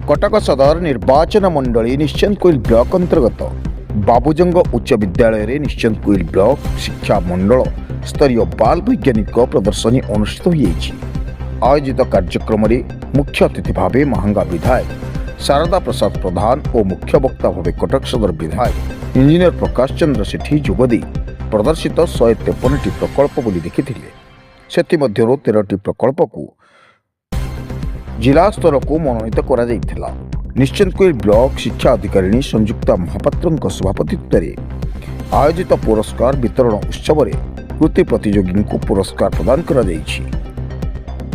କଟକ ସଦର ନିର୍ବାଚନ ମଣ୍ଡଳୀ ନିଶ୍ଚିନ୍ତକୋଇଲି ବ୍ଲକ ଅନ୍ତର୍ଗତ ବାବୁଜଙ୍ଗ ଉଚ୍ଚ ବିଦ୍ୟାଳୟରେ ନିଶ୍ଚିନ୍ତକୋଇଲି ବ୍ଲକ ଶିକ୍ଷା ମଣ୍ଡଳ ସ୍ତରୀୟ ବାଲ ବୈଜ୍ଞାନିକ ପ୍ରଦର୍ଶନୀ ଅନୁଷ୍ଠିତ ହୋଇଯାଇଛି। ଆୟୋଜିତ କାର୍ଯ୍ୟକ୍ରମରେ ମୁଖ୍ୟ ଅତିଥି ଭାବେ ମାହାଙ୍ଗା ବିଧାୟକ ଶାରଦା ପ୍ରସାଦ ପ୍ରଧାନ ଓ ମୁଖ୍ୟ ବକ୍ତା ଭାବେ କଟକ ସଦର ବିଧାୟକ ଇଞ୍ଜିନିୟର ପ୍ରକାଶ ଚନ୍ଦ୍ର ସେଠୀ ଯୋଗଦେଇ ପ୍ରଦର୍ଶିତ 153ଟି ପ୍ରକଳ୍ପ ବୁଲି ଦେଖିଥିଲେ। ସେଥିମଧ୍ୟରୁ 13ଟି ପ୍ରକଳ୍ପକୁ ଜିଲ୍ଲା ସ୍ତରକୁ ମନୋନୀତ କରାଯାଇଥିଲା। ନିଶ୍ଚିନ୍ତକୋଇଲି ବ୍ଲକ ଶିକ୍ଷା ଅଧିକାରିଣୀ ସଂଯୁକ୍ତା ମହାପାତ୍ରଙ୍କ ସଭାପତିତ୍ୱରେ ଆୟୋଜିତ ପୁରସ୍କାର ବିତରଣ ଉତ୍ସବରେ କୃତି ପ୍ରତିଯୋଗୀଙ୍କୁ ପୁରସ୍କାର ପ୍ରଦାନ କରାଯାଇଛି।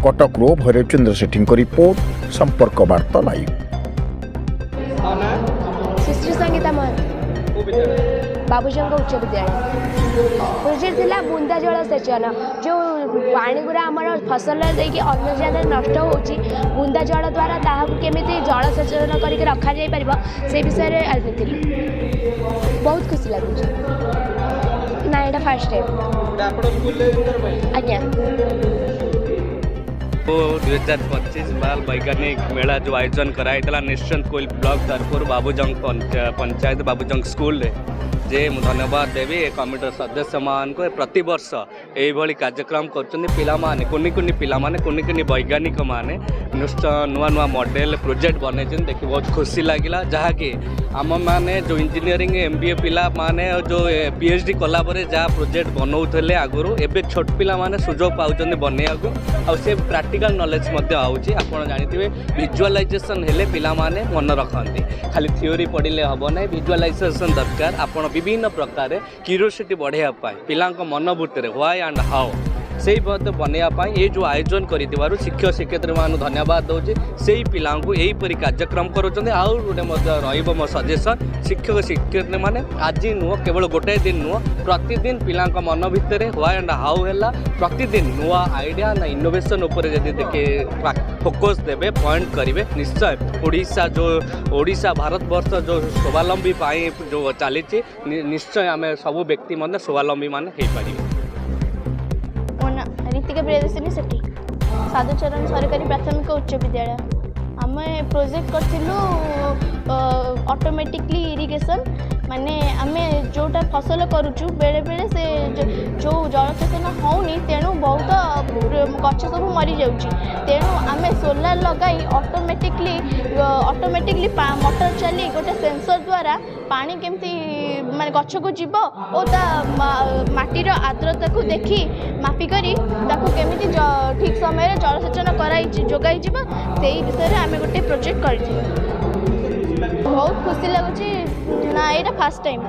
କଟକରୁ ଭୈରବଚନ୍ଦ୍ର ସେଠୀଙ୍କ ରିପୋର୍ଟ, ସମ୍ପର୍କ ବାର୍ତ୍ତା ଲାଇଭ୍। ସୁଶ୍ରୀ ସଙ୍ଗୀତା ମହାନ୍ତି, ବାବୁଜଙ୍ଗ ଉଚ୍ଚ ବିଦ୍ୟାଳୟ। ପ୍ରୋଜେକ୍ଟ ଥିଲା ବୁନ୍ଦା ଜଳସେଚନ। ଯେଉଁ ପାଣି ଗୁଡ଼ା ଆମର ଫସଲରେ ଦେଇକି ଅନ୍ୟ ଜାଗାରେ ନଷ୍ଟ ହେଉଛି, ବୁନ୍ଦା ଜଳ ଦ୍ୱାରା ତାହାକୁ କେମିତି ଜଳସେଚନ କରିକି ରଖାଯାଇପାରିବ, ସେ ବିଷୟରେ ଆଣିଥିଲି। ବହୁତ ଖୁସି ଲାଗୁଛି। ନା, ଏଇଟା ଫାର୍ଷ୍ଟ ଟାଇମ୍। ଆଜ୍ଞା। 2025 ବାଲ ବୈଜ୍ଞାନିକ ମେଳା ଯେଉଁ ଆୟୋଜନ କରାହେଇଥିଲା ନିଶ୍ଚିନ୍ତକୋଇଲି ବ୍ଲକ ତରଫରୁ ବାବୁଜଙ୍ଗ ପଞ୍ଚାୟତ ବାବୁଜଙ୍ଗ ସ୍କୁଲରେ, ଯେ ମୁଁ ଧନ୍ୟବାଦ ଦେବି ଏ କମିଟିର ସଦସ୍ୟମାନଙ୍କୁ। ଏ ପ୍ରତିବର୍ଷ ଏଇଭଳି କାର୍ଯ୍ୟକ୍ରମ କରୁଛନ୍ତି। ପିଲାମାନେ, କୁନି କୁନି ପିଲାମାନେ, କୁନି କୁନି ବୈଜ୍ଞାନିକମାନେ ନିଶ୍ଚୟ ନୂଆ ନୂଆ ମଡ଼େଲ ପ୍ରୋଜେକ୍ଟ ବନେଇଛନ୍ତି। ଦେଖି ବହୁତ ଖୁସି ଲାଗିଲା। ଯାହାକି ଆମମାନେ ଯେଉଁ ଇଞ୍ଜିନିୟରିଂ, ଏମବିଏ ପିଲାମାନେ ଯେଉଁ ପିଏଚଡି କଲା ପରେ ଯାହା ପ୍ରୋଜେକ୍ଟ ବନଉଥିଲେ ଆଗରୁ, ଏବେ ଛୋଟ ପିଲାମାନେ ସୁଯୋଗ ପାଉଛନ୍ତି ବନେଇବାକୁ ଆଉ ସେ ପ୍ରାକ୍ଟିକାଲ ନଲେଜ ମଧ୍ୟ ଆଉଛି। ଆପଣ ଜାଣିଥିବେ, ଭିଜୁଆଲାଇଜେସନ୍ ହେଲେ ପିଲାମାନେ ମନେ ରଖନ୍ତି। ଖାଲି ଥିଓରି ପଢ଼ିଲେ ହେବ ନାହିଁ, ଭିଜୁଆଲାଇଜେସନ୍ ଦରକାର। ଆପଣ ବିଭିନ୍ନ ପ୍ରକାର କ୍ୟୁରିଓସିଟି ବଢ଼ାଇବା ପାଇଁ ପିଲାଙ୍କ ମନୋବୃତ୍ତିରେ why and ହାଉ ସେଇ ମଧ୍ୟ ବନେଇବା ପାଇଁ ଏ ଯେଉଁ ଆୟୋଜନ କରିଥିବାରୁ ଶିକ୍ଷକ ଶିକ୍ଷୟିତ୍ରୀମାନଙ୍କୁ ଧନ୍ୟବାଦ ଦେଉଛି। ସେଇ ପିଲାଙ୍କୁ ଏହିପରି କାର୍ଯ୍ୟକ୍ରମ କରୁଛନ୍ତି। ଆଉ ଗୋଟେ ମଧ୍ୟ ରହିବ ମୋ ସଜେସନ୍, ଶିକ୍ଷକ ଶିକ୍ଷୟିତ୍ରୀମାନେ ଆଜି ନୁହଁ, କେବଳ ଗୋଟାଏ ଦିନ ନୁହଁ, ପ୍ରତିଦିନ ପିଲାଙ୍କ ମନ ଭିତରେ why and ହାଉ ହେଲା, ପ୍ରତିଦିନ ନୂଆ ଆଇଡ଼ିଆ ନା ଇନୋଭେସନ୍ ଉପରେ ଯଦି ଦେଖେ ଫୋକସ୍ ଦେବେ, ପଏଣ୍ଟ କରିବେ, ନିଶ୍ଚୟ ଓଡ଼ିଶା ଯେଉଁ ଓଡ଼ିଶା ଭାରତବର୍ଷ ଯେଉଁ ସ୍ୱାବଲମ୍ବୀ ପାଇଁ ଯେଉଁ ଚାଲିଛି, ନିଶ୍ଚୟ ଆମେ ସବୁ ବ୍ୟକ୍ତି ମଧ୍ୟ ସ୍ୱାବଲମ୍ବୀ ମାନେ ହେଇପାରିବେ। ମୋ ନାଁ ରୀତିକା ପ୍ରିୟଦର୍ଶିନୀ ସେଠୀ, ସାଧୁଚରଣ ସରକାରୀ ପ୍ରାଥମିକ ଉଚ୍ଚ ବିଦ୍ୟାଳୟ। ଆମେ ପ୍ରୋଜେକ୍ଟ କରିଥିଲୁ ଅଟୋମେଟିକଲି ଇରିଗେସନ୍। ମାନେ ଆମେ ଯେଉଁଟା ଫସଲ କରୁଛୁ, ବେଳେବେଳେ ସେ ଯେଉଁ ଜଳସେଚନ ହେଉନି, ତେଣୁ ବହୁତ ଗଛ ସବୁ ମରିଯାଉଛି। ତେଣୁ ଆମେ ସୋଲାର ଲଗାଇ ଅଟୋମେଟିକଲି ମଟର ଚାଲି ଗୋଟେ ସେନ୍ସର ଦ୍ୱାରା ପାଣି କେମିତି ମାନେ ଗଛକୁ ଯିବ ଓ ତା ମାଟିର ଆର୍ଦ୍ରତାକୁ ଦେଖି ମାପି କରି ତାକୁ କେମିତି ଠିକ୍ ସମୟରେ ଜଳସେଚନ କରାଇ ଯୋଗାଇଯିବ, ସେଇ ବିଷୟରେ ଆମେ ଗୋଟେ ପ୍ରୋଜେକ୍ଟ କରିଥିଲୁ। ବହୁତ ଖୁସି ଲାଗୁଛି। ନା, ଏଇଟା ଫାର୍ଷ୍ଟ ଟାଇମ୍।